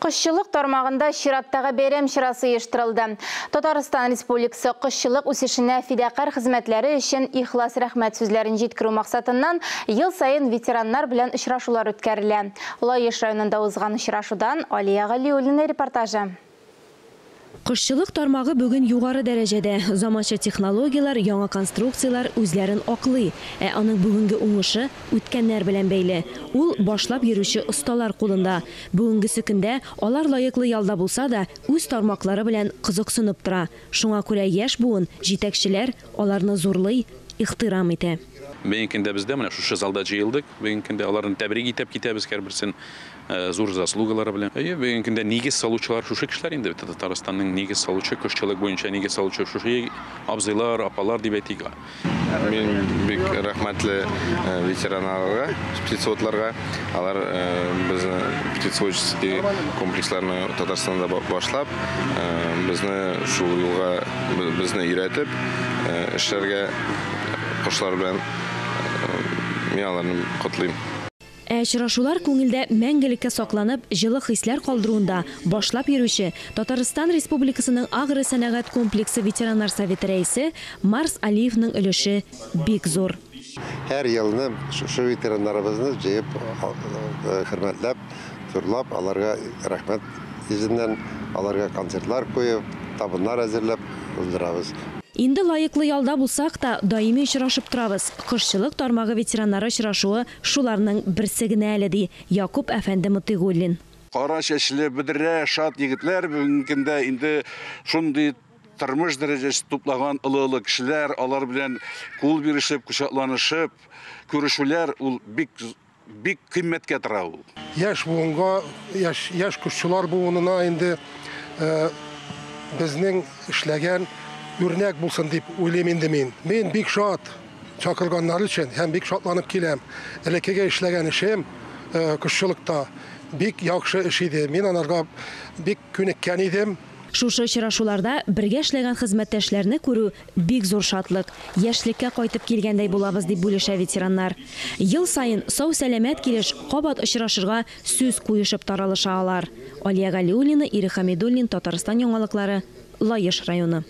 Кошчылык тармагында чираттагы бәйрәм чарасы оештырылды. Татарстан Республикасы кошчылык үсешенә фидакарь хезмәтләре өчен ихлас рәхмәт сүзләрен җиткерү максатыннан ел саен ветераннар белән очрашулар үткәрелә. Лаеш районында узган очрашудан Алия Галиуллина репортажы. Кошчылык тармагы бүген югары дәрәҗәдә. Заманча технологияләр, яңа конструкцияләр үзләрен аклый. Ә аның бүгенге уңышы үткәннәр белән бәйле. Ул башлап йөрүче осталар кулында. Бүгенгесе көндә алар лаеклы ялда булса да, үз тармаклары белән кызыксынып тора. Шуңа күрә яшь буын, җитәкчеләр аларны зурлый, ихтирам итә. Бүгенге көндә бездә менә шушы залда җыелдык. Бүгенге көндә аларны тәбрик итеп китәбез һәрберсен зур заслугалары белән. Әйе, бүгенге көндә нигез салучылар шушы кешеләр инде. Татарстанның нигез салучы, кошчылык буенча нигез салучы шушы абзыйлар, апалар дип әйтик. Мин бик рәхмәтле ветераннарга, птицеводларга. Алар безне птицеводческий комплексларны Татарстанда башлап, безне шул юлга безне өйрәтеп, эшләргә кошлар белән мин аларны котлыйм. Ә очрашулар күңелдә мәңгелеккә сакланып, җылы хисләр калдыруында башлап йөрүче Татарстан Республикасының агросәнәгать комплексы ветераннар советы рәисе Марс Алиевның өлеше бик зур. Һәр елны шушы ветераннарыбызны җыеп, хөрмәтләп, зурлап, аларга рәхмәт йөзеннән, аларга концертлар куеп, табыннар әзерләп уздырабыз. Инде лаеклы ялда булсак та, даими очрашып торабыз. Кошчылык тармагы ветераннары очрашуы шуларның берсе генә әле, ди Якуб әфәнде Мотыйгуллин. Кара чәчле, бөдрә, шат егетләр бүгенге көндә инде шундый тормыш дәрәҗәсе туплаган олы-олы кешеләр, алар белән кул бирешеп, кочакланышып, күрешүләр ул бик бик кыйммәткә тора ул. Яшь буынга, яшь, яшь кошчылар буынына инде безнең эшләгән үрнәк булсын дип уйлыйм инде мин. Мин бик шат чакырганнар өчен һәм бик шатланып киләм. Элеккеге эшләгән эшем кошчылыкта бик яхшы эш иде. Мин анарга бик күнеккән идем. Шушы очрашуларда бергә эшләгән хезмәттәшләрне күрү бик зур шатлык. Яшьлеккә кайтып килгәндәй булабыз, дип бүлешә ветераннар. Ел саен сау-сәламәт килеш кабат очрашырга сүз куешып таралыша алар. Алия Галиуллина, Ирек Хамидуллин, Татарстан яңалыклары, Лаеш районы.